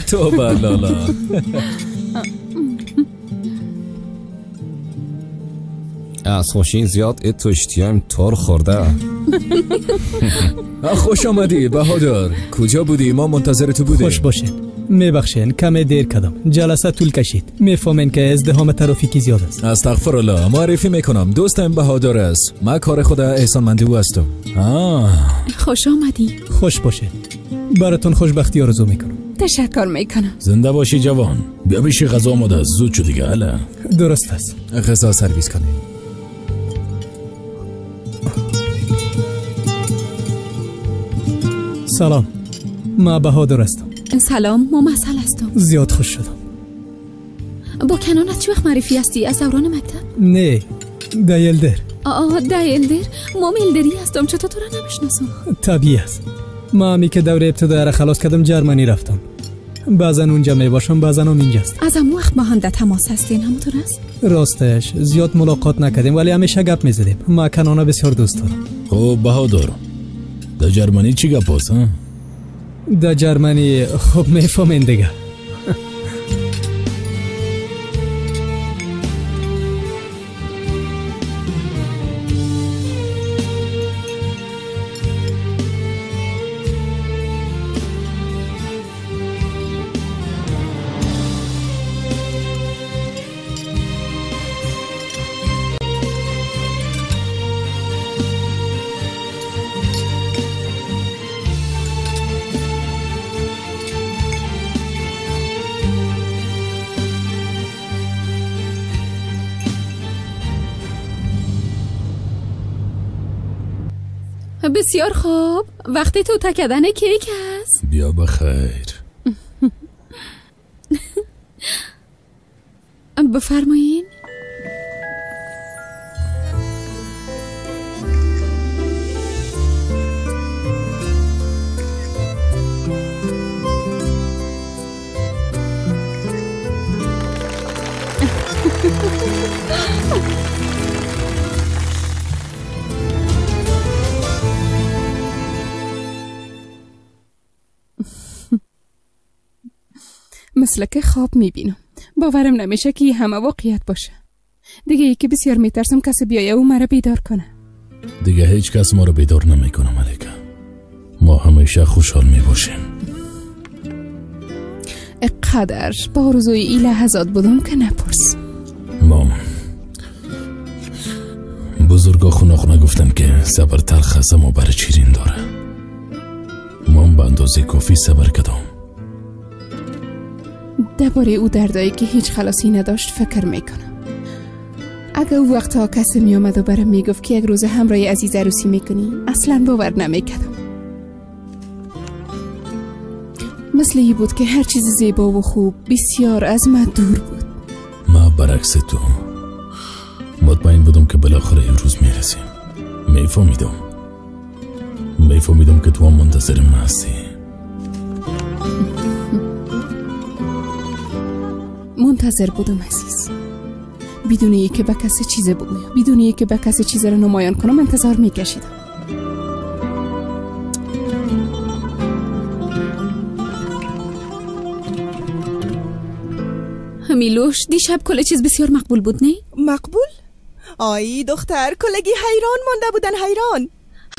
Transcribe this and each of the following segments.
توبه لالا. از خوشی زیاد اتوشتیم تور خورده. خوش آمدی بهادر. کجا بودی؟ ما منتظر تو بودیم. خوش باشین. میبخشین کمی دیر کردم، جلسه طول کشید. میفهمین که ازدحام ترافیکی زیاد است. استغفر الله. معرفی میکنم، دوستم بهادر است. من کار خود احسان مندی او هستم. خوش آمدی. خوش باشین. براتون خوشبختی آرزو میکنم. تشکر میکنم. زنده باشی جوان. بیا بشی، غذا آماده است. زود شو دیگه. هلا. درست است. غذا سرویس کنیم. سلام، ما بهادر هستم. سلام، ما مسئله هستم. زیاد خوش شدم. با کنان از چه وقت معرفی هستی؟ از دوران مکتب؟ نه، دایلدر. آه دایلدر، ما میلدری هستم. چطور تو را نمیشناسم؟ طبیعی است. ما همی که دوره ابتدایی را خلاص کردم جرمنی رفتم. بعضا اونجا می باشم، بعضا هم اینجاست. از هم وقت با هم در تماس هستین، همونطور است؟ راستش زیاد ملاقات نکردیم ولی همیشه گپ میزدیم. ما کنانه بسیار دوست دارم. خب بهادر، در جرمنی چی گپ است؟ در جرمنی خب میفهمین دیگه. بسیار خوب، وقتی تو تکدن کیک است. بیا بخیر. بفرمایین. مثل که خواب میبینم. باورم نمیشه که همه واقعیت باشه. دیگه یکی بسیار میترسم کسی بیایه و مرا بیدار کنه. دیگه هیچ کس ما رو بیدار نمیکنه ملیکه. ما همیشه خوشحال میباشیم. اقدر با آرزوی این لحظات بودم که نپرس. مام بزرگا خونه گفتن که صبر تلخ است اما بر شیرین داره. مام به اندازه کافی صبر کردم. درباره او دردایی که هیچ خلاصی نداشت فکر میکنم. اگه او وقتها کسی میامد و برام میگفت که یک روز همراه عزیز عروسی میکنی، اصلا باور نمیکردم. مثل ای بود که هر چیز زیبا و خوب بسیار از من دور بود. ما برعکس تو مطمئن بودم که بالاخره این روز میرسیم. میفهمیدم که تو هم منتظر من هستی. منتظر بودم عزیز، بدون اینکه به کسی چیز بگویم، بدون اینکه به کسی چیز را نمایان کنم انتظار میکشیدم. میلوش، دیشب کل چیز بسیار مقبول بود، نه؟ مقبول؟ آی دختر، کلگی حیران مانده بودن، حیران.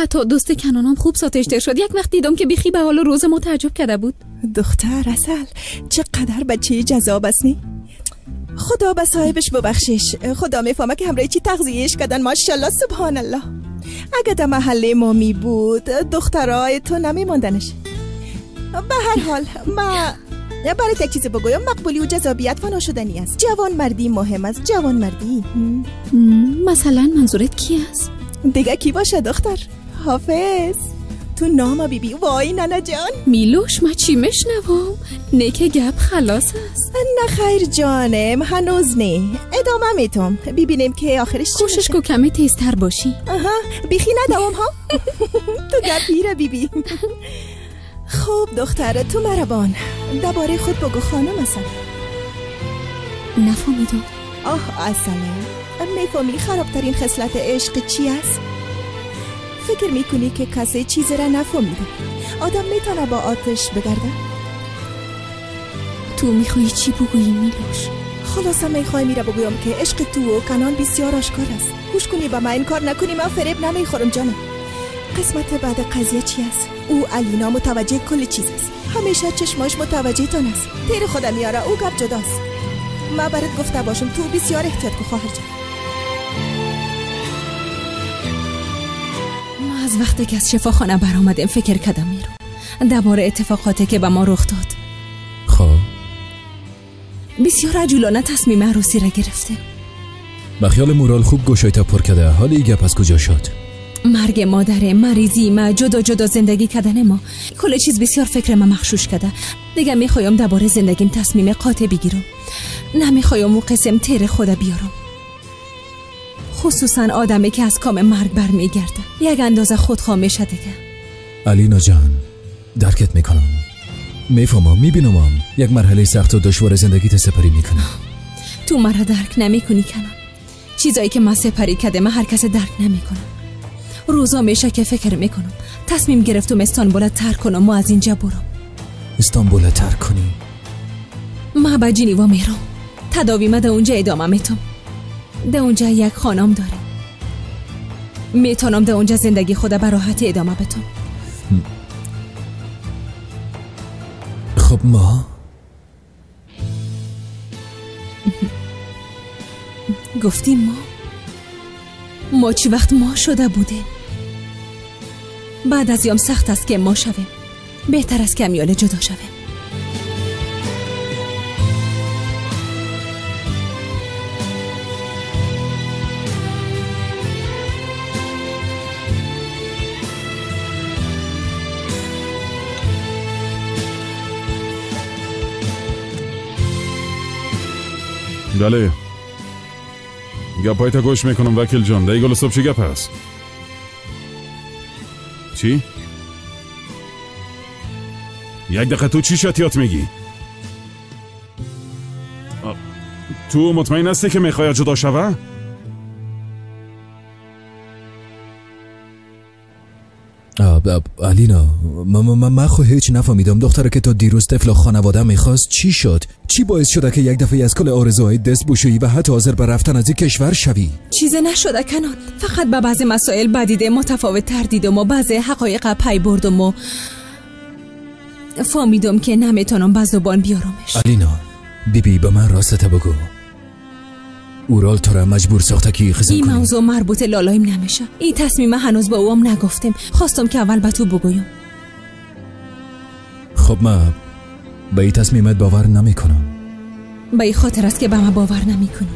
حتی دوست کنانم خوب ساتشتر شد. یک وقت دیدم که بیخی به حال روز ما تعجب کرده بود. دختر اصل چقدر بچه جذاب است، نی؟ خدا به صاحبش ببخشش. خدا میفهمه که همراه چی تغذیهش کردن. ماشاءالله، سبحان الله. اگه در محله ما می بود دخترای تو نمیماندنش. به هر حال ما برای یک چیز بگویم، مقبولی و جذابیت فنا شدنی است. جوان مردی مهم است، جوان مردی. مثلا منظورت کی است؟ دیگه کی باشه دختر؟ حافظ تو نام بیبی. وای نانا جان. میلوش، ما چی میشنوم؟ نیک گپ خلاص است. نه خیر جانم، هنوز نه، ادامه میتم ببینیم که آخرش چی. کوشش کو کمی تیزتر باشی. آها، بیخی ندوام ها. تو گپیره بیبی. خب دختر تو مهربان، درباره خود بگو خانم. اصلا نفهمیدم. آه اصلا میفهمی خرابترین خصلت عشق چی است؟ فکر میکنی که کسی چیزی را نفهمیده. آدم میتونه با آتش بگرده؟ تو میخوایی چی بگویی میلوش؟ خلاصه میخوای میره بگویم که عشق تو و کنان بسیار آشکار است. گوش کنی به من، این کار نکنی من فریب نمیخورم جانم. قسمت بعد قضیه چی است؟ او علینا متوجه کل چیز است. همیشه چشماش متوجه تان است. تیر خودم میاره، او گپ جداست. ما برات گفته باشم تو بسیار احتیاط کن خواهر جان. ما از وقتی که از شفاخانه برآمدیم فکر کردم میرم درباره اتفاقاتی که به ما رخ داد. خب بسیار عجولانه تصمیم عروسی را گرفتیم. به خیال مورال خوب گوشایتا پر کرده. حال ای گپ از کجا شد؟ مرگ مادر، مریضی ما، جدا جدا زندگی کردن ما، کل چیز بسیار فکر ما مغشوش کرده. دیگه میخوایم درباره زندگیم تصمیم قاطع بگیرم. نمیخوایم او قسم تیر خدا بیارم. خصوصا آدمی که از کام مرگ برمیگرده یک اندازه خودخواه میشه دیگه. علینا جان، درکت میکنم، میفهمم، میبینم یک مرحله سخت و دشوار زندگی ته سپری میکنم. تو مرا درک نمیکنی کنم. چیزایی که من سپری کرده من هر کس درک نمیکنم. روزا میشه که فکر میکنم تصمیم گرفتم استانبول ترک کنم و از اینجا برم. استانبول ترک کنی؟ ما به جنیوا میرم. تداوی ما در اونجا ادامه میتم. در اونجا یک خانم داره، میتونم در اونجا زندگی خود به راحتی ادامه بدم. خب ما گفتیم ما چی وقت ما شده بودیم. بعد از یام سخت است که ما شویم. بهتر است که امیال جدا شویم. بله، گپایتا گوش میکنم وکیل جان. در گل صبح چی گپ هست؟ چی؟ یک دقیقه تو چی شتیات میگی؟ تو مطمئن هستی که میخوای جدا شوه؟ علینا، من خو هیچ نفهمیدم. دختره که تا دیروز طفل خانواده میخواست چی شد؟ چی باعث شده که یک دفعه از کل آرزوهای دست بشویی و حتی حاضر به رفتن از این کشور شوی؟ چیز نشده کنان. فقط به بعضی مسائل بدیده متفاوت تر دیدم و بعضی حقایق پی بردم و فهمیدم که نمیتونم به زبان بیارمش. علینا بیبی، به من راستت بگو. اورال تو را مجبور ساخته که خزن این موضوع مربوط لالایم نمیشه. این تصمیم هنوز با اوام نگفتیم. خواستم که اول به تو بگویم. خب من به این تصمیمت باور نمیکنم. به این خاطر است که به من باور نمیکنی.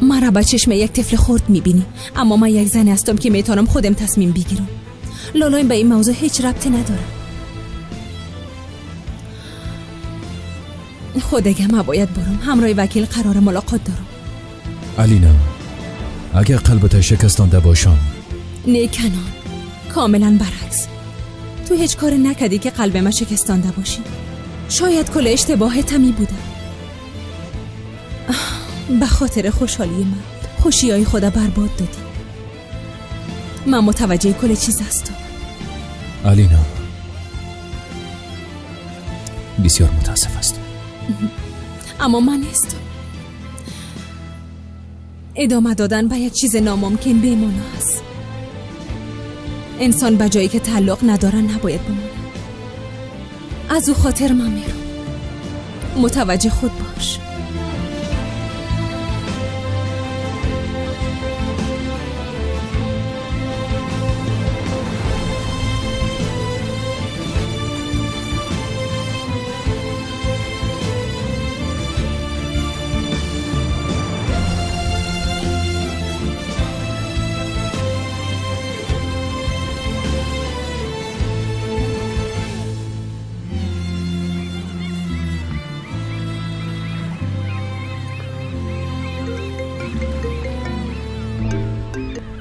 مرا به چشم یک طفل خرد میبینی، اما من یک زن هستم که میتونم خودم تصمیم بگیرم. لالایم به این موضوع هیچ ربطی نداره. خودگه ما باید برم. همراه وکیل قرار ملاقات دارم. علینا، اگر قلبت شکستانده باشم. نه کنان، کاملا برعکس. تو هیچ کار نکردی که قلب من شکستانده باشی. شاید کل اشتباه تمی بوده. به خاطر خوشحالی من خوشیای خدا برباد دادی. من متوجه کل چیز هستم. علینا، بسیار متاسف هستم. اما من نیستم. ادامه دادن به یک چیز ناممکن بی‌معنا است. انسان به جایی که تعلق نداره نباید بمونه. از او خاطر من میرم. متوجه خود باش.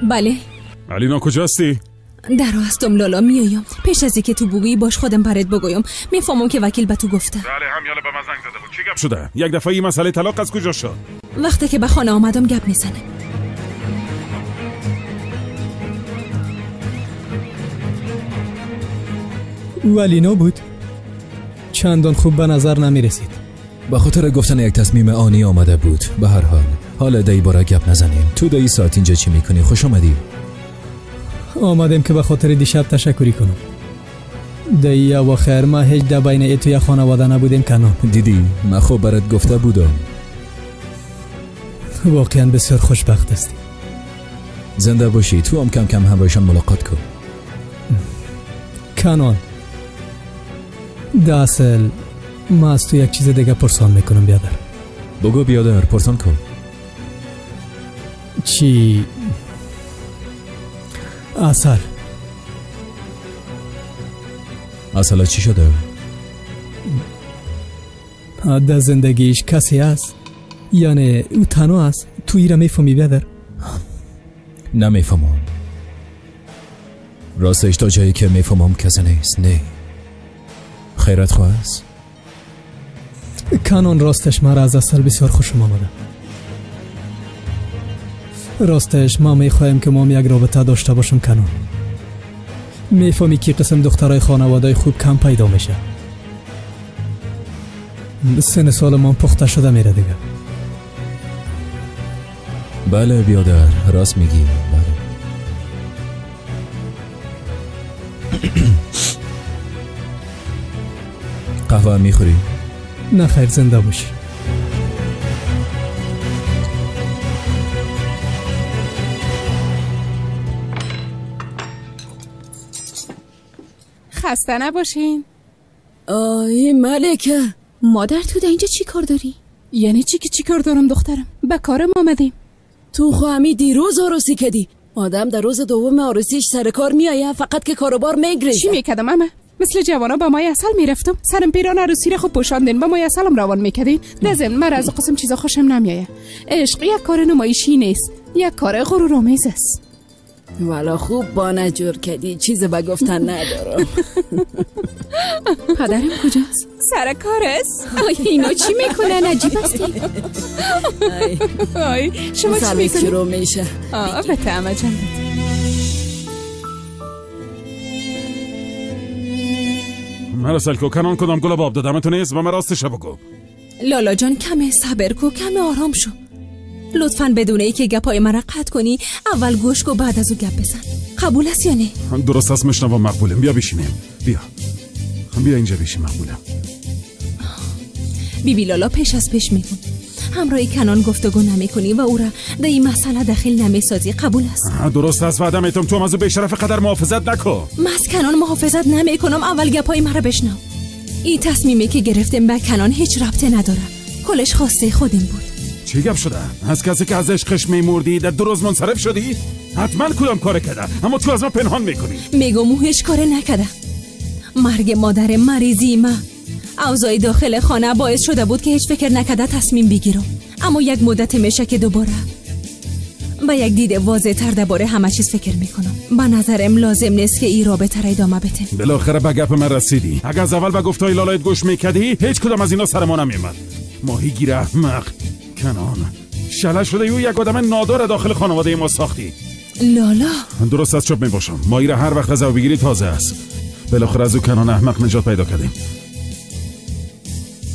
بله. علینا کجا هستی؟ در هستم لالا، میایم. پیش از اینکه تو بگویی باش خودم برات بگویم. میفهمم که وکیل به تو گفته. بله، همیاله به من زنگ زده بود. چی گپ شده؟ یک دفعه این مسئله طلاق از کجا شد؟ وقتی که به خانه آمدم گپ میزنه. او علینا بود. چندان خوب به نظر نمی رسید. به خاطر گفتن یک تصمیم آنی آمده بود. به هر حال حالا دی باره گپ نزنیم. تو دی ساعت اینجا چی میکنی؟ خوش آمدی. آمدیم که به خاطر دیشب تشکری کنم. دی اواخر ما هیچ در بین ای خانواده نبودیم کنان. دیدی من خوب برات گفته بودم. واقعا بسیار خوشبخت هستی. زنده باشی. تو هم کم کم همراهشان ملاقات کن. کنان در اصل ما از تو یک چیز دیگه پرسان میکنم بیادر. بگو بیادر، پرسان کن. چی؟ اصل اصلا چی شده؟ در زندگیش کسی است، یعنی او تنها است. تو ای را میفهمی بیادر؟ نمیفهمم. راستش تا جایی که میفهمم کسی نیست. نه خیرت خواه است. کنون راستش مرا از اصل بسیار خوشم آمده. راستش ما میخواهیم که ما هم یک رابطه داشته باشم. کنون میفهمی که قسم دخترای خانواده خوب کم پیدا میشه. سن سال ما پخته شده میره دیگه. بله بیادر راست میگی. بله. قهوه میخوری؟ نه خیر، زنده باشی. خسته نباشین. آی ملکه مادر، تو در اینجا چی کار داری؟ یعنی چی که چی کار دارم دخترم؟ به کارم آمدیم. تو خو همی دیروز عروسی کدی. آدم در روز دوم عروسیش سر کار میآید، فقط که کاروبار میگریزه. چی میکردم اما؟ مثل جوانا با مای عسل میرفتم. سرم پیران عروسی را خوب پوشاندین، با مای عسلم روان میکردین. نزن من از قسم چیزا خوشم نمیآید. عشق یک کار نمایشی نیست، یک کار غرورآمیز است. والا خوب با نجور کدی، چیز به گفتن ندارم. پدرم کجاست؟ سر کار است. آی اینا چی میکنن؟ عجیب هستی. آی شما چی میکنی؟ شروع میشه. آه بته عمه جان. مرا سلکو کنان کدام گل باب دادم تو نیست و من راستش بگو. لالا جان کمه صبر کو، کمه آرام شو. لطفاً بدون ای که گپای مرا قطع کنی اول گوش کو بعد از او گپ بزن. قبول است یا نه؟ درست است مشنوم مقبولم. بیا بشینیم. بیا اینجا بشین مقبولم. بی بی لالا پیش از پیش میگم همراه کنان گفتگو نمیکنی و او را در این مسئله دخیل نمیسازی. قبول است؟ درست است. وعده میتم تو از او بی‌شرف قدر محافظت نکن. من از کنان محافظت نمیکنم. اول گپای مرا بشنو. این تصمیمی که گرفتم به کنان هیچ ربطی نداره. کلش خواسته خودم بود. چی گپ شده؟ از کسی که از عشقش میمردی در دو روز منصرف شدی؟ حتما کدام کار کرده اما تو از ما پنهان میکنی. میگم او هیچ کار نکرده. مرگ مادر، مریضی ما، اوضاع داخل خانه باعث شده بود که هیچ فکر نکرده تصمیم بگیرم. اما یک مدت میشه که دوباره با یک دید واضح تر درباره همه چیز فکر میکنم. به نظرم لازم نیست که این رابطه را ادامه بده. بالاخره به گپ من رسیدی. اگر از اول به گفتای لالایت گوش میکردی هیچ کدام از اینا سر ما نمیومد. ماهیگیر احمق کنان شله شده او یک آدم نادار داخل خانواده ما ساختی. لالا درست از چوب میباشم. ماهی را هر وقت از او بگیری تازه است. بالاخره از او کنان احمق نجات پیدا کردیم.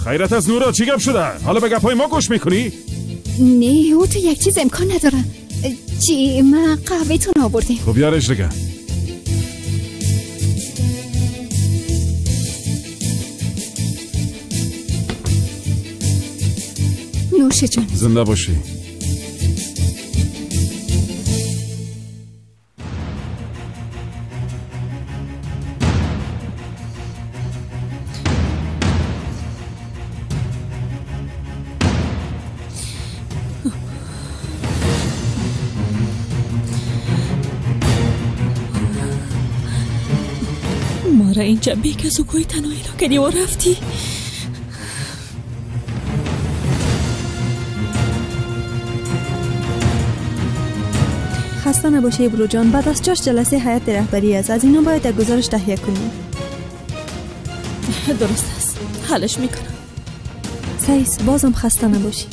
خیرت از نورا چی گپ شده؟ حالا به گپای ما گوش میکنی؟ نه او تو یک چیز امکان نداره. چی من قهوه تون آوردیم. خب بیارش دیگه. نوش جان. زنده باشی. مارا اینجا بیکس و کوی تنهایی را کردی و رفتی. خسته نباشی برو جان. بعد از چاش جلسه هیئت رهبری است. از اینا باید یک گزارش تهیه کنیم. درست است، حلش میکنم. سیس بازم خسته نباشی.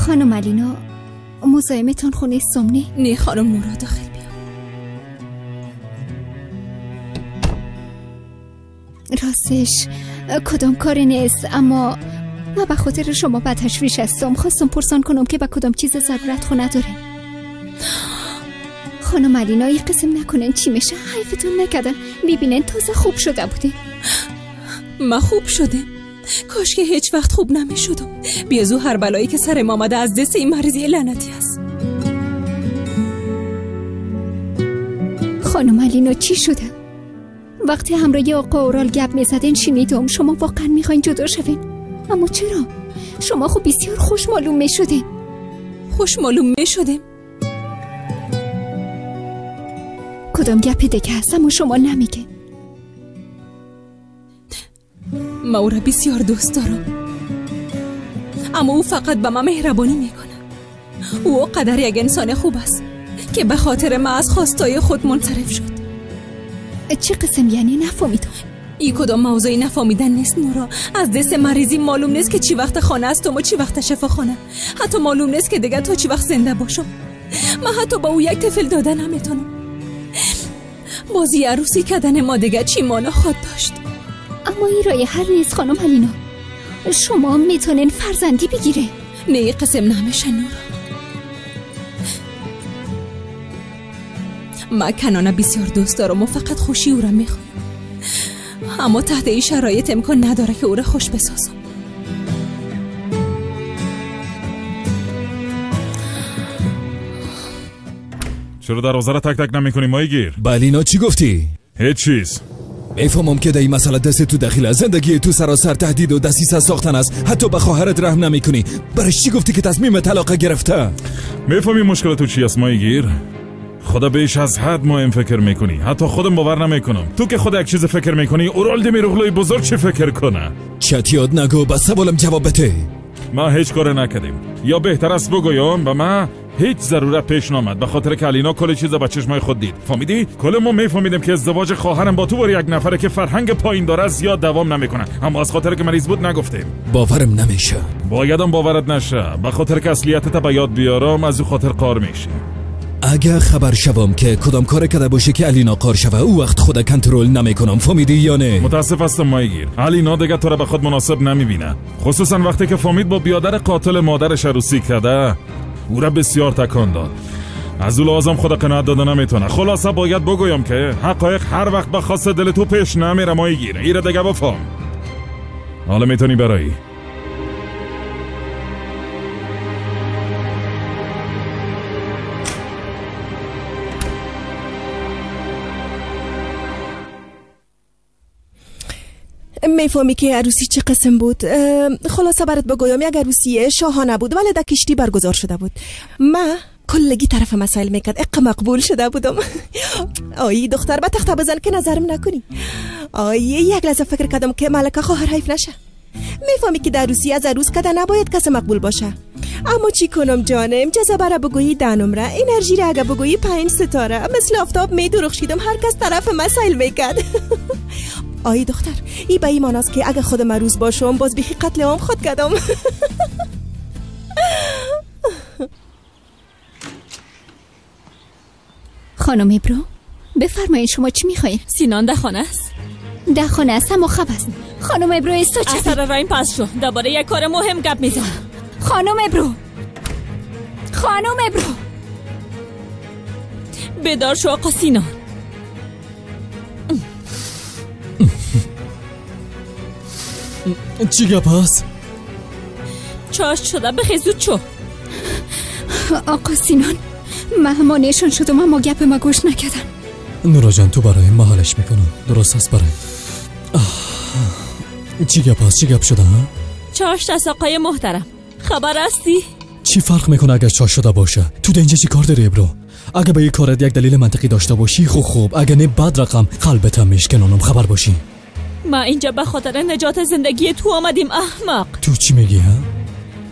خانم علینا مزاحمتان خونه سمنه؟ نه خانم نورا، داخل بیا. راستش کدام کاری نیست، اما من به خاطر شما به تشویش هستم. خواستم پرسان کنم که به کدام چیز ضرورت خو نداره. خانم علینا یه قسم نکنن چی میشه، حیفتون نکردن. ببینن تازه خوب شده بودی. ما خوب شده، کاش که هیچ وقت خوب نمیشدم. بیازو هر بلایی که سر ما آمده از دست این مریضی لعنتی است. خانم علینا چی شده؟ وقتی همراه آقا اورال گپ میزدین شنیدم شما واقعا میخواین جدا شوین. اما چرا؟ شما خب بسیار خوش معلوم میشدین. خوش معلوم میشدیم؟ کدام گپ دیگه هست اما شما نمیگه. ما او را بسیار دوست دارم، اما او فقط به من مهربانی میکنه. او قدر یک انسان خوب است که به خاطر من از خواستای خود منصرف شد. چه قسم یعنی؟ نفهمیدم. ای کدام موضوعی نفهمیدن نیست نورا. از دست مریضی معلوم نیست که چی وقت خانه است و چی وقت شفاخانه. حتی معلوم نیست که دیگه تا چی وقت زنده باشم. من حتی با او یک طفل داده نمیتونم. بازی عروسی کردن ما دیگه چی مانا خود داشت. اما این رای حل نیست خانم علینا. شما میتونین فرزندی بگیره. نه قسم نمیشه نورا. من کنانه بسیار دوست دارم و فقط خوشی او را میخوایم، اما تحت این شرایط امکان نداره که او را خوش بسازم. چرا دروازه را تک تک نمیکنی مایگیر؟ بلینا چی گفتی؟ هیچ چیز. میفهمم که در این مسئله دست تو دخیل است. زندگی تو سراسر تهدید و دسیسه ساختن است. حتی به خواهرت رحم نمیکنی. برش چی گفتی که تصمیم طلاق گرفته؟ میفهمی مشکل تو چی است مایگیر؟ خدا بیش از حد مهم فکر میکنی. حتی خودم باور نمیکنم. تو که خود یک چیز فکر میکنی، اورال دمیروغلوی بزرگ چه فکر کنه؟ چتیاد نگو، به سوالم جواب بده. ما هیچ کار نکردیم، یا بهتر است بگویم به ما هیچ ضرورت پیش نامد، به خاطر که علینا کل چیز با چشمای خود دید. فهمیدی؟ کل ما میفهمیدیم که ازدواج خواهرم با تو بر یک نفره که فرهنگ پایین داره زیاد دوام نمیکنه، اما از خاطر که مریض بود نگفتیم. باورم نمیشه. بایدم باورت نشه، به خاطر که اصلیتت به یاد بیارم از او خاطر قار میشی. اگه خبر شوم که کدام کار کرده باشه که علینا قار شوه، او وقت خود کنترل نمیکنم. فهمیدی یا نه؟ متاسف هستم مایگیر، علینا دیگه تو را به خود مناسب نمیبینه، خصوصا وقتی که فهمید با بیادر قاتل مادرش عروسی کرده. او را بسیار تکان داد. از او لازم خود قناعت داده نمیتونه. خلاصه باید بگویم که حقایق هر وقت به خواست دل تو پیش نمیره مایگیر. ایره دیگه بفهم. حالا میتونی برایی. میفهمی که عروسی چه قسم بود؟ خلاصه برات بگویم یک عروسی شاهانه بود، ولی در کشتی برگزار شده بود. ما کلگی طرف مسائل میکرد، اق مقبول شده بودم. آی دختر به تخته بزن که نظرم نکنی. آی یک لحظه فکر کردم که ملکه خواهر حیف نشه. میفهمی که در عروسی از عروس کده نباید کس مقبول باشه. اما چی کنم جانم؟ جذبه را بگویی 10 نمره، انرژی را اگه بگویی 5 ستاره، مثل آفتاب میدرخشیدم، هر کس طرف مسائل میکرد. آی دختر، ای به ایمان است که اگه خودم عروس باشم باز بیخی قتل عام خود کردم. خانم ابرو بفرمایید شما چی میخواین؟ سینان ده خانه است. ده خانه است اما خواب است. خانم ابرو ایستا چه؟ اثر رایم پس شو، درباره یک کار مهم گپ میزنم. خانم ابرو، خانم ابرو بیدار شو آقا سینان. چی گپ هست؟ چاش شده بخیز زود چو. آقا سینان مهمانشان شدم اما گپ ما گوش نکردن. نورا جان تو برای ما حالش میکنم درست است برای. چی گپ هست؟ چی گپ شده ها؟ چاش دست آقای محترم خبر هستی؟ چی فرق میکنه اگر چاش شده باشه؟ تو در اینجا چی کار داری ابرو؟ اگه به این کارت یک دلیل منطقی داشته باشی خوب، اگه نه بد رقم قلبت هم میشکنونم خبر باشی. ما اینجا به خاطر نجات زندگی تو آمدیم احمق. تو چی میگی ها؟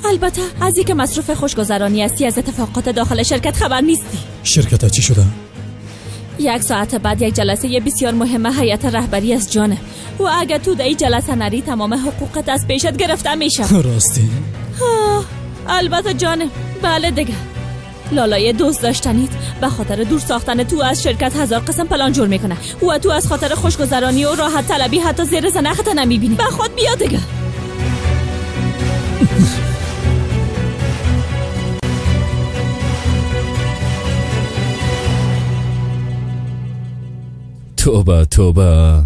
البته از اینکه مصروف خوشگذرانی هستی از اتفاقات داخل شرکت خبر نیستی. شرکت چی شده؟ یک ساعت بعد یک جلسه بسیار مهم هیئت رهبری از جانه و اگر تو در این جلسه نری تمام حقوقت از پیشت گرفته میشه. راستی؟ البته جانم، بله دیگه. لالای دوست داشتنیت به خاطر دور ساختن تو از شرکت هزار قسم پلان جور میکنه و تو از خاطر خوشگذرانی و راحت طلبی حتی زیر زنخت نمیبینی. به خود بیا دیگه. توبه توبه،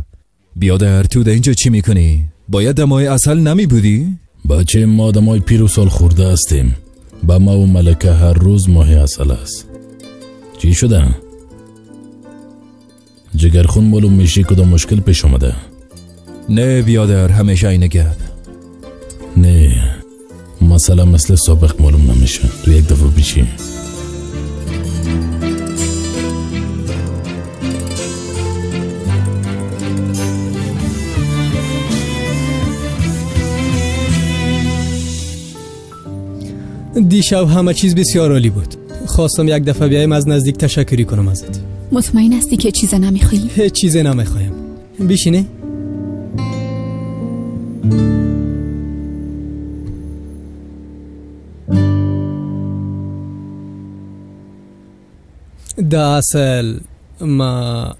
بیادر تو در اینجا چی میکنی؟ باید دمای اصل نمی بودی؟ بچه ما آدمای پیر و سال خورده هستیم. با ما و ملکه هر روز ماه عسل است. چی شده؟ جگرخون معلوم میشی کدام مشکل پیش آمده؟ نه بیادر، همیشه اینه گپ. نه مثلا مثل سابق معلوم نمیشه. تو یک دفعه بیشی. دیشب همه چیز بسیار عالی بود. خواستم یک دفعه بیایم از نزدیک تشکری کنم ازت. مطمئن هستی که چیز نمیخوایی؟ هیچ چیز نمیخوایم. بشینی؟ در اصل ما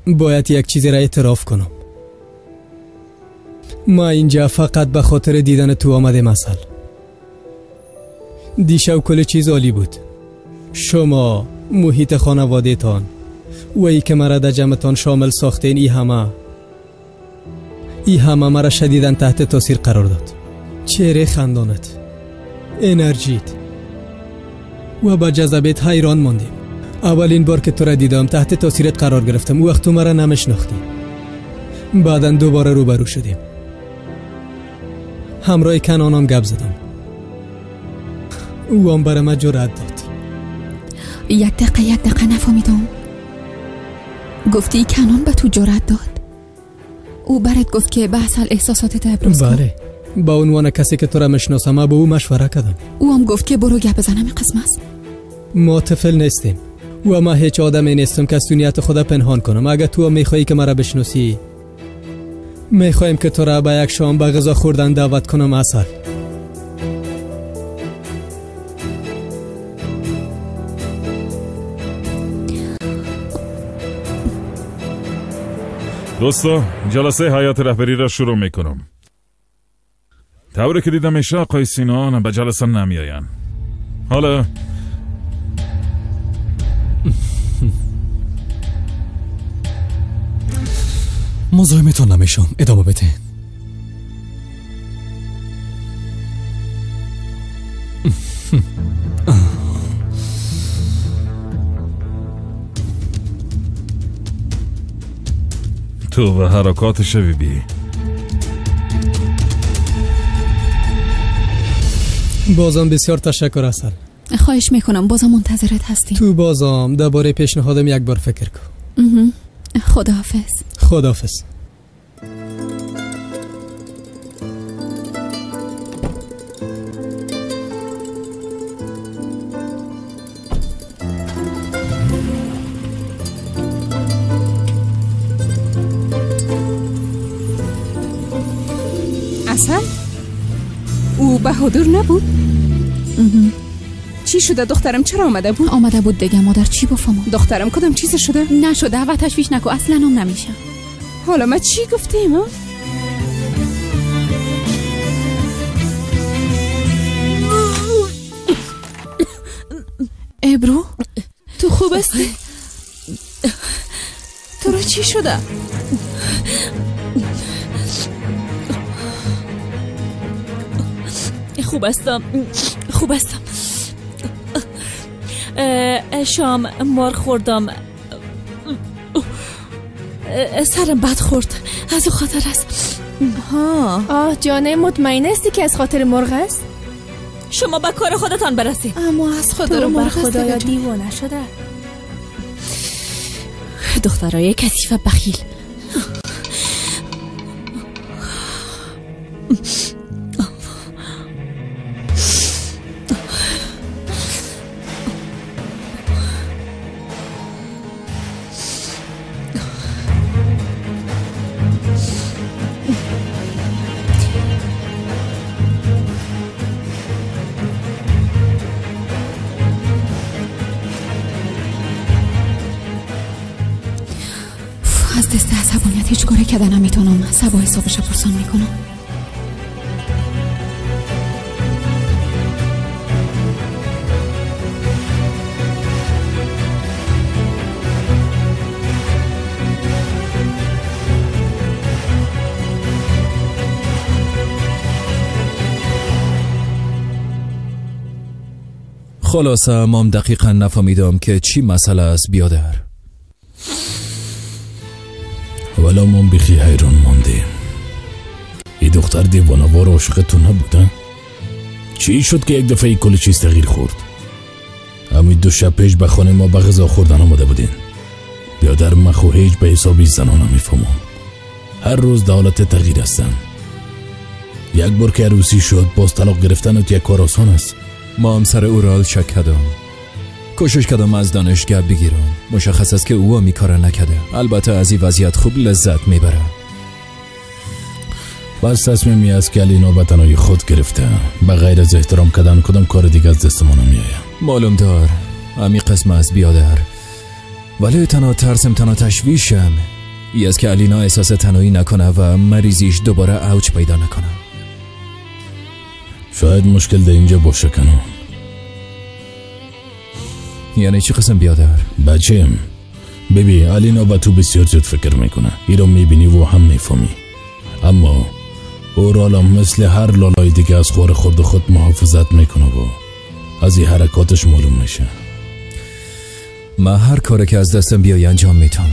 باید یک چیزی را اعتراف کنم. ما اینجا فقط به خاطر دیدن تو آمدیم. اصل دیشب کل چیز عالی بود. شما، محیط خانواده تان و ای که مرا در جمعتان شامل ساختین، ای همه مرا شدیداً تحت تاثیر قرار داد. چهره خندانت، انرژیت و با جذابیت حیران ماندیم. اولین بار که تو را دیدم تحت تاثیرت قرار گرفتم. وقت تو مرا نمیشناختی. بعدا دوباره روبرو شدیم. همراه کنانم گپ زدم. او هم برای من جرأت داد. یک دقیقه نفهمیدم. گفتی کنان به تو جرأت داد؟ او برات گفت که به اصل احساساتت ابراز کن. بله، با عنوان کسی که تو را میشناسم با او مشوره کردم. او هم گفت که برو گپ بزنم. قسم است ما طفل نیستیم و ما هیچ آدمی نیستم که از نیت خود پنهان کنم. اگر تو میخوایی که مرا بشناسی، میخوایم که تو را به یک شام به غذا خوردن دعوت کنم. اصل دوستا، جلسه هیئت رهبری را شروع میکنم. طوری که دیدم میشه آقای سینان به جلسه نمیآیند. حالا مزاحمتون نمیشم، ادامه بده. تو و حرکاتش بی. بازم بسیار تشکر اصل. خواهش میکنم، بازم منتظرت هستیم. تو بازم درباره پیشنهادم یک بار فکر کن. خداحافظ. خداحافظ. اصل او بهادر نبود؟ چی شده دخترم؟ چرا آمده بود؟ آمده بود دیگه مادر، چی بفهمم؟ دخترم کدام چیز شده؟ نشده و تشویش نکو، اصلا هم نمیشه. حالا ما چی گفتیم؟ ابرو تو خوب هستی؟ تو را چی شده؟ خوب هستم، خوب هستم. شام مرغ خوردم، سرم بد خورد، از او خاطر است. ها آه جانه، مطمئن هستی که از خاطر مرغ است؟ شما به کار خودتان برسید. اما از خاطر مرغ است. خدایا دیوانه شده. دخترای کثیف و بخیل. هیچ کاری کده نمیتونم. سبا حسابش پرسان میکنم. خلاصه مام دقیقا نفهمیدم که چی مسئله است بیادر. ولی من بیخی حیران ماندیم. ای دختر دیوانه‌وار عاشق تو نبوده؟ چی شد که یک دفعه ای کل چیز تغییر خورد؟ همین 2 شب پیش به خانه ما به غذا خوردن آمده بودین. بیادر من خو هیچ به حسابی زنان نمیفهمم. هر روز در حالت تغییر هستن. یک بار که عروسی شد باز طلاق گرفتن یک کار آسان است. ما هم سر اورال شک کردم. کوشش کردم از دانشگاه بگیرم. مشخص است که او می کار نکرده. البته از این وضعیت خوب لذت میبره. بس تصمیمی است که علینا به تنهایی خود گرفته. به غیر از احترام کردن کدام کار دیگه از دست ما نمیآید. معلوم دار امی قسم از بیادر. ولی تنها ترسم، تنها تشویشم ای است که علینا احساس تنهایی نکنه و مریضیش دوباره اوج پیدا نکنه. شاید مشکل در اینجا باشه کنم. یعنی چی قسم بیادر؟ بچم ببین علینا به تو بسیار زیاد فکر میکنه. ای رو میبینی و هم میفهمی. اما اورال مثل هر لالای دیگه از خور خورد خود محافظت میکنه و از این حرکاتش معلوم میشه. من هر کاری که از دستم بیای انجام میتم.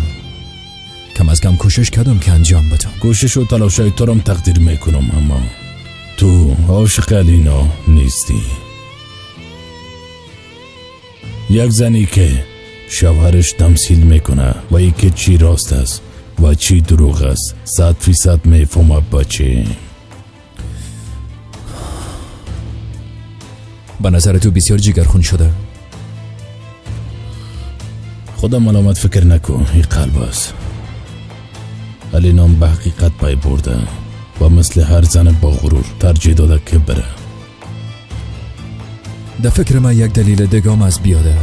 کم از کم کوشش کردم که انجام بدم. کوشش و تلاشای تو رو تقدیر میکنم، اما تو عاشق علینا نیستی. یک زنی که شوهرش تمثیل میکنه و ای که چی راست است و چی دروغ است 100% میفهمه بچه. به نظر تو بسیار جگرخون شده. خدا ملامت فکر نکن، این قلب است. علینا به حقیقت پای برده و مثل هر زن با غرور ترجیح داده که بره. در فکر من یک دلیل دگام از بیادر.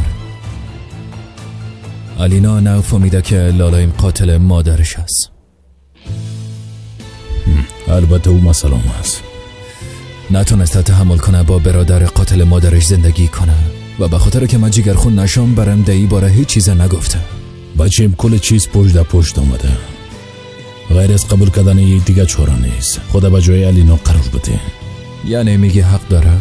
علینا نفهمیده که لالایم قاتل مادرش است. البته او مسلم است. نتونسته تحمل کنه با برادر قاتل مادرش زندگی کنه و به خاطر که من جگرخون نشم برم دهی باره هیچ چیز نگفته. بچیم کل چیز پشت در پشت آمده. غیر از قبول کردن یک دیگه چاره نیست. خدا به جای علینا قرار بده. یعنی میگی حق داره؟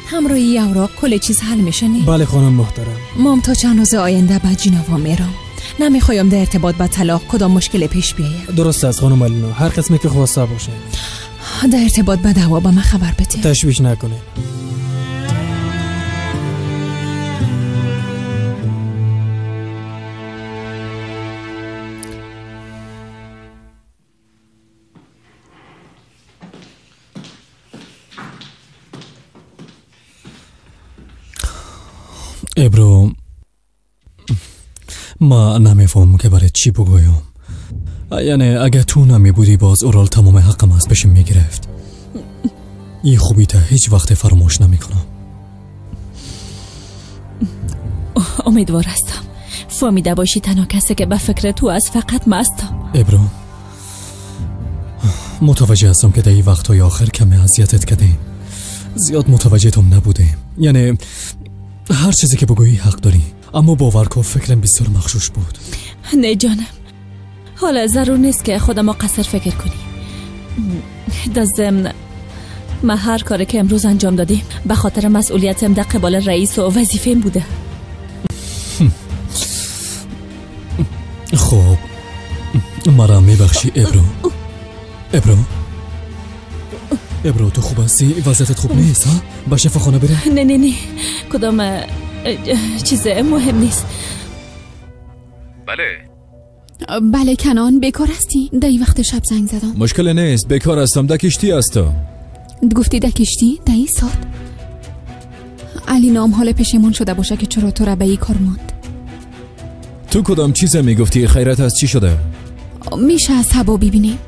همراهی اوراق کل چیز حل میشه نه؟ بله خانم محترم. مام تا چند روز آینده به جنوا میرم. نمیخوایم در ارتباط با طلاق کدام مشکل پیش بیاید. درست است خانم علینا، هر قسمی که خواسته باشه. در ارتباط با دعوا با من خبر بده. تشویش نکنه. ابرو ما نمیفهم که برای چی بگویم. یعنی اگه تو نمی بودی باز اورال تمام حقم از پیشم میگرفت. این خوبی تا هیچ وقت فراموش نمیکنم. امیدوار هستم فهمیده باشی تنها کسی که به فکر تو از فقط ما هستم. ابرو متوجه هستم که در این وقتهای آخر کمی اذیتت کردیم. زیاد متوجه تم نبودیم. یعنی هر چیزی که بگویی حق داری، اما باور کن فکرم بسیار مغشوش بود. نه جانم، حالا ضرور نیست که خودم مقصر فکر کنی. در ضمن من هر کاری که امروز انجام دادیم به خاطر مسئولیتم در قبال رئیس و وظیفه‌ام بوده. خب مرا میبخشی ابرو. ابرو ابرو تو خوب هستی؟ وضعیتت خوب نیست ها؟ به شفاخانه بره؟ نه نه نه، کدام چیز مهم نیست. بله بله کنان، بیکار هستی؟ در این وقت شب زنگ زدم. مشکل نیست، بیکار هستم، در کشتی هستم. گفتی در کشتی؟ در این ساعت؟ علی نام حال پشیمان شده باشه که چرا تو را به این کار ماند. تو کدام چیز میگفتی؟ خیرت از چی شده؟ میشه از هوا ببینیم؟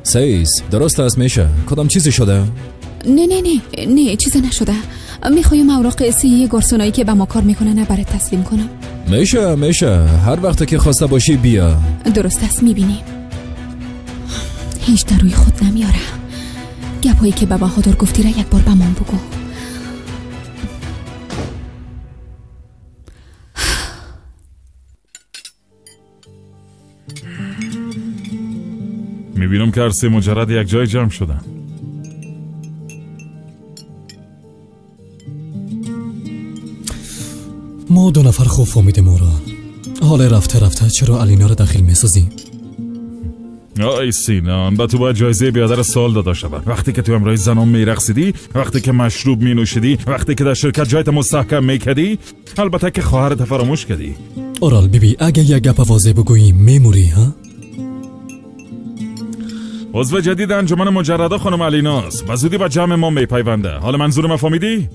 سیس درست است میشه. کدام چیزی شده؟ نه نه نه نه چیزی نشده. میخوایم اوراق سیه گارسونایی که به ما کار میکنن برات تسلیم کنم. میشه هر وقت که خواسته باشی بیا. درست است، میبینیم. هیچ در روی خود نمیاره. گپایی که به بهادر گفتی را یک بار به من بگو. میبینم که هر سه مجرد یک جای جمع شدن. ما دو نفر خوب فهمیدیم او را. حال رفته رفته چرا علینا را داخل میسازی؟ آی سینان، با تو باید جایزه بیادر سال داده شود. وقتی که تو امرای زنان میرقصیدی، وقتی که مشروب مینوشیدی، وقتی که در شرکت جایت مستحکم میکردی، البته که خواهرت فراموش کردی. اورال بیبی، اگه یک گپ واضح بگویی میموری ها؟ عضو جدید انجمن مجردا خانم علیناست و زودی با جمع ما میپیونده. حالا منظور ما فهمیدی؟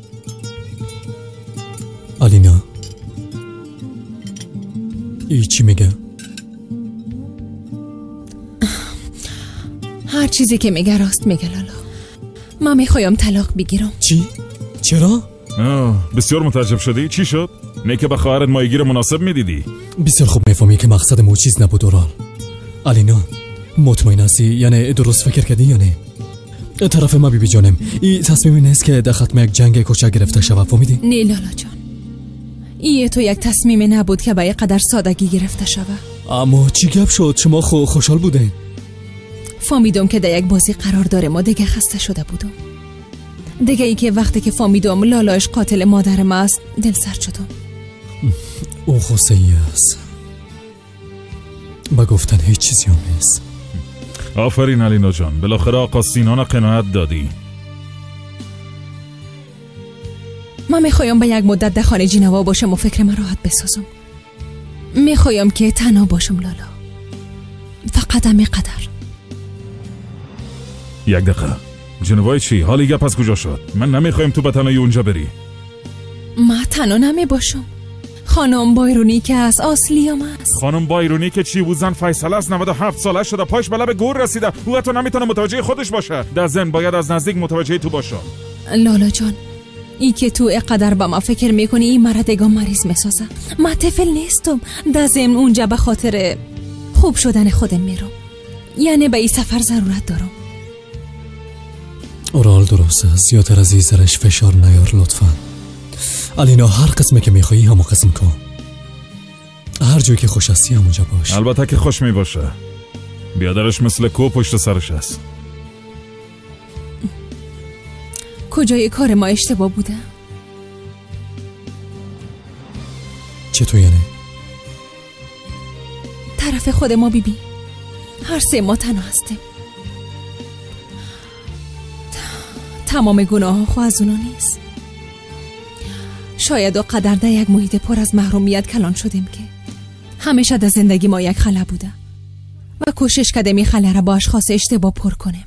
علینا ای چی میگه؟ هر چیزی که میگه راست میگه لالا. من میخوایم طلاق بگیرم. چی؟ چرا؟ بسیار متعجب شدی؟ چی شد؟ نه که به خواهرت مایگیر مناسب میدیدی. بسیار خوب میفهمی که مقصد مو چیز نبود اورال. علینا مطمئن هستی؟ یعنی درست فکر کردی یا نه؟ طرف ما بیبی جانم، این تصمیمی نیست که در ختم یک جنگ کوچک گرفته شود، فهمیدی؟ نه لالا جان، این تو یک تصمیم نبود که به قدر سادگی گرفته شود. اما چی گپ شد؟ شما خوشحال بودین؟ فهمیدم که در یک بازی قرار داره، ما دیگه خسته شده بودم. دیگه ای که وقتی که فهمیدم لالایش قاتل مادر ما است دل سرد شدم. او غصه ای است، با گفتن هیچ چیزی هم نیست. آفرین علینا جان، بالاخره آقا سینان قناعت دادی. من میخوایم به یک مدت در خانه جینوا باشم و فکر من راحت بسازم. میخوایم که تنها باشم لالا، فقط همین قدر. یک دقیقه، جنوای چی؟ حالی گپ از کجا شد؟ من نمیخوایم تو به تنهایی اونجا بری. من تنها نمی باشم. خانم بایرونی که از اصلیم است. خانم بایرونی که چی بود؟ زن فیصله است، 97 ساله شده، پاش به لب گور رسیده. او حتی نمیتونه متوجه خودش باشه. در ضمن باید از نزدیک متوجه تو باشه. لالا جان، ای که تو اقدر با ما فکر میکنی این مرا دیگه مریض میسازه. من طفل نیستم. در ضمن اونجا به خاطر خوب شدن خودم میرم، یعنی به این سفر ضرورت دارم. اورال درست است، زیادتر از این سرش فشار نیار لطفا. علینا هر قسمه که میخوایی همون قسم کن، هر جایی که خوش هستی همونجا باش. البته که خوش میباشه، بیادرش مثل کو پشت سرش است. کجای کار ما اشتباه بوده؟ چطور یعنی؟ طرف خود ما بیبی، هر سه ما تنها هستیم. تمام گناه خو از اونا نیست. شاید و قدر در یک محیط پر از محرومیت کلان شدیم که همیشه در زندگی ما یک خلا بوده و کوشش کردیم این خلا را با اشخاص اشتباه پر کنیم.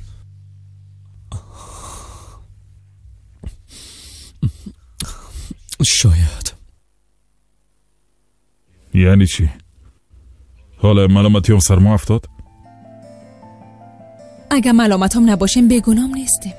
شاید. یعنی چی؟ حالا ملامتی هم سر ما افتاد؟ اگه ملامت هم نباشیم بیگناه نیستیم.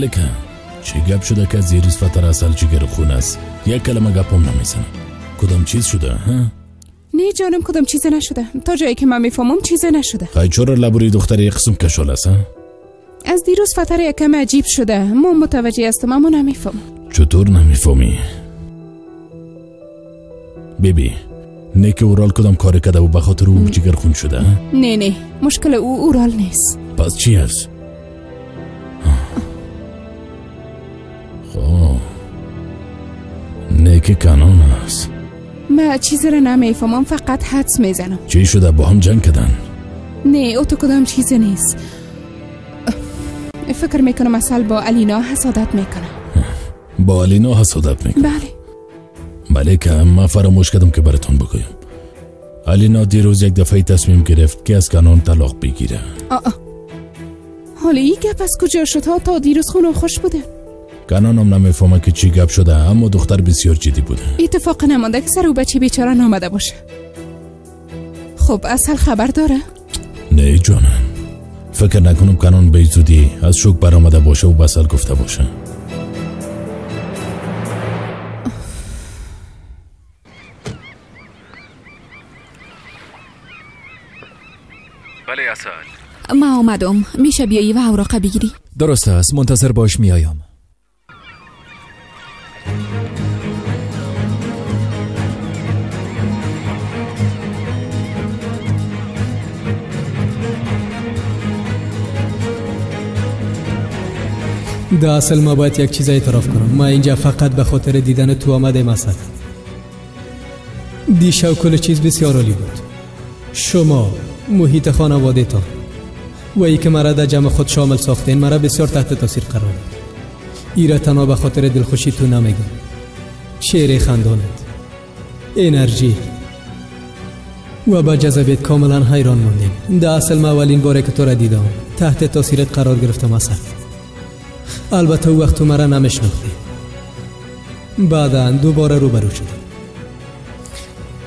Малика, чӣ гап шуда ки аз зери сфатар асал ҷигари хун аст? Як калима гапом намезанам. Кудом чиз шуда, ҳа? Не ҷонам, кудом чизе нашуда. То ҷое ки ман мефаҳмам чизе нашуда. Хай чора лабури духтари як қисм кашол аст, ҳа? Аз дирӯз фатар якаме аҷиб шуда. Ман мутаваҷҷеҳ ҳастам, аммо намефаҳмам. Чутур намефаҳмӣ? Биби, не ки Урал кудом коре кардаву ба хотири ӯ ҷигархун шуда? Не, не, мушкили ӯ Урал нест. Пас чӣ аст? Хоб, не ки Канон аст. Ман чизеро намефаҳмам, фақат ҳадс мезанам. Чӣ шуда, бо ҳам ҷанг карданд? Не, ӯ то кудом чизе нест. Фикр мекунам Асал бо Алина ҳасодат мекунад. Бо Алина ҳасодат мекунад? Бале. Малика, ман фаромӯш кардам ки баратон бигӯям. Алина дирӯз як дафъае тасмим гирифт ки аз Канон талоқ бигирад. ҳоли ин гап аз куҷо шуд? То дирӯз хуну хуш буда. Канонам намефаҳмад ки чӣ гап шуда, аммо духтар бисёр ҷиддӣ буда. Иттифоқ намонда ки сари ӯ бачаи бечора наомада бошад. Хуб, Асал хабар дора? Не ҷонам, фикр накунам Канон ба зудӣ аз шок баромада бошаву ба Асал гуфта бошад. Бале Асал, ман омадам. Меша биёӣ ва авроқа бигирӣ? Дуруст аст, мунтазир бош, меоям. Да асл ма бояд як чиза эътироф кунам. Ман инҷа фақат ба хотири дидани ту омадем Асал. Дишав кулли чиз бисёр олӣ буд. Шумо, муҳити хонаводатон ва ин ки маро дар ҷамъи худ шомил сохтен, маро бисёр таҳти таъсир қарор дод. Ира танҳо ба хотири дилхушии ту намегӯям. Шеъри хандонат, энержӣ ва ба ҷазабият комилан ҳайрон мондем. Да асл ман аввалин боре ки туро дидам таҳти таъсират қарор гирифтам Асал. Албатта ӯ вақт ту маро намешинохтӣ. Баъдан дубора рӯбарӯ шудем.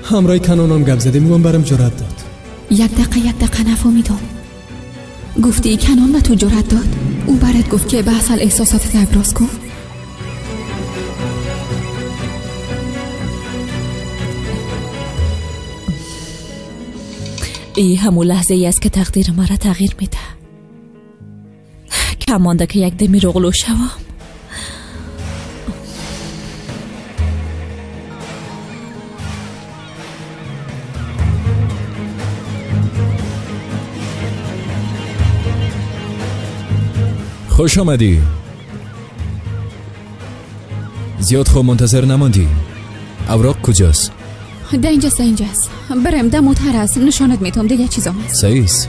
Ҳамроҳи Канонам гап задем, ӯ барам ҷуръат дод. Як дақиқа нафаҳмидам. Гуфтӣ Канон ба ту ҷуръат дод? Ӯ барат гуфт ки ба Асал эҳсосотат иброз кун? Ин ҳамон лаҳзае аст ки тақдири маро тағйир медиҳад. Кам монда ки як дами роғлу шавам. Хуш омадӣ. Зиёд хуб мунтазир намондӣ. Авроқ куҷост? Да инҷаст, да инҷаст. Барем, да мутҳар аст, нишонат метавам, дигар чизом аст. Саис.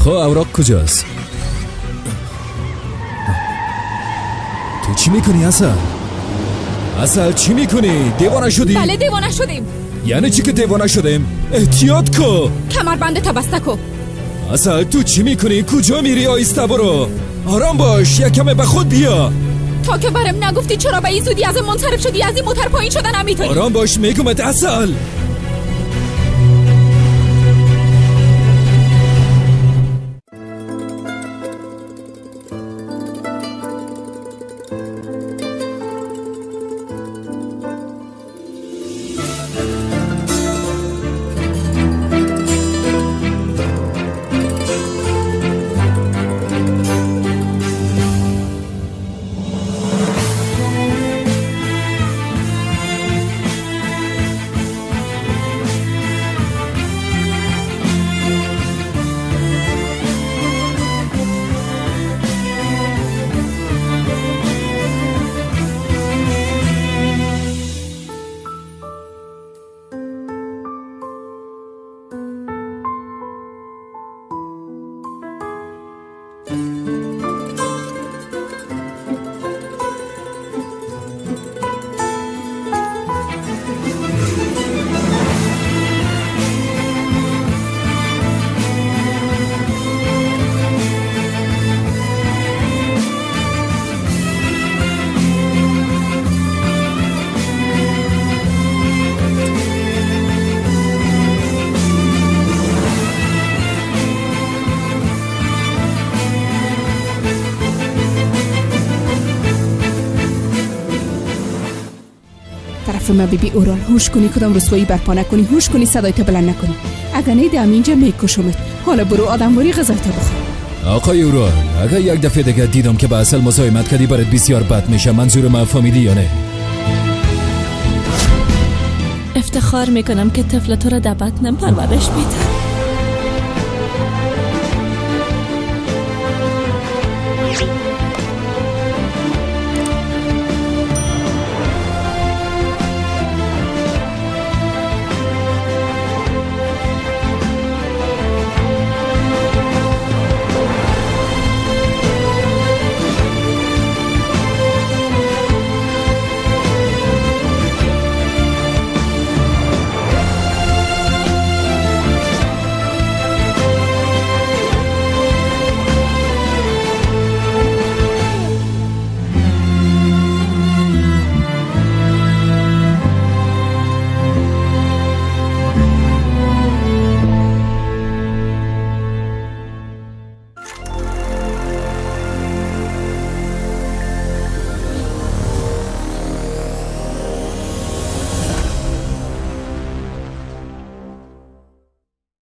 Хо, авроқ куҷост? Ту чӣ мекунӣ Асал? Асал, чӣ мекунӣ? Девона шудӣ? Бале, девона шудем. Яъне чӣ ки девона шудем? Эҳтиёт ку. Камарбандата баста ку. Асал, ту чӣ мекунӣ? Куҷо мири? Оҳиста буро. Ором бош, якаме ба худ биё. То ки барам нагуфтӣ чаро ба ин зудӣ аз ин мунсариф шудӣ, аз ин мотар поин шуда наметавонӣ. Ором бош, мегумат Асал. ما بیبی اورال، هوش کنی کدام رسوایی برپا نکنی، هوش کنی صدایت بلند نکنی. اگر نه دم اینجا میکشمت. حالا برو آدمواری غذایت بخور. آقای اورال، اگر یک دفعه دیگه دیدم که به اصل مزاحمت کردی برات بسیار بد میشه. منظور ما فهمیدی یا نه؟ افتخار میکنم که طفل تو را در بطنم پرورش میدم.